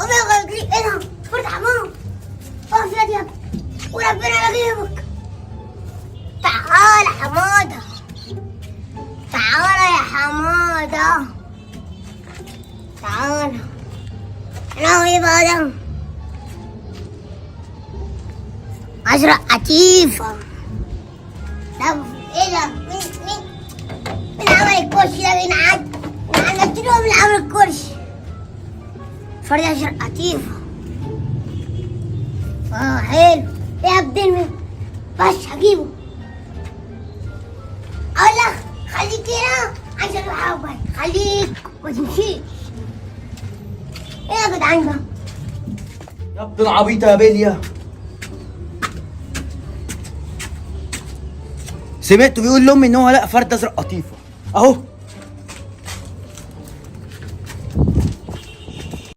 امي قالت لي ايه ده؟ فرد حمام. اقف يا دياب وربنا يغيبك. تعال حمادة، تعال يا حمادة، تعال. انا ايه بقى ده؟ ازرق قتيفة. طب ايه ده؟ مين عمل الكرسي ده؟ مين عاد؟ مين عمل مين عمل الكرسي؟ فرد ازرق قتيفة. اه حلو. ايه يا ابن بس هجيبه. اقول لك خليك هنا عشان اروح اقبل. خليك ما تمشيش. ايه يا جدعان ده؟ يا ابن العبيطه يا بليا، سمعته بيقول لامي ان هو لقى فرد ازرق قطيفة. اهو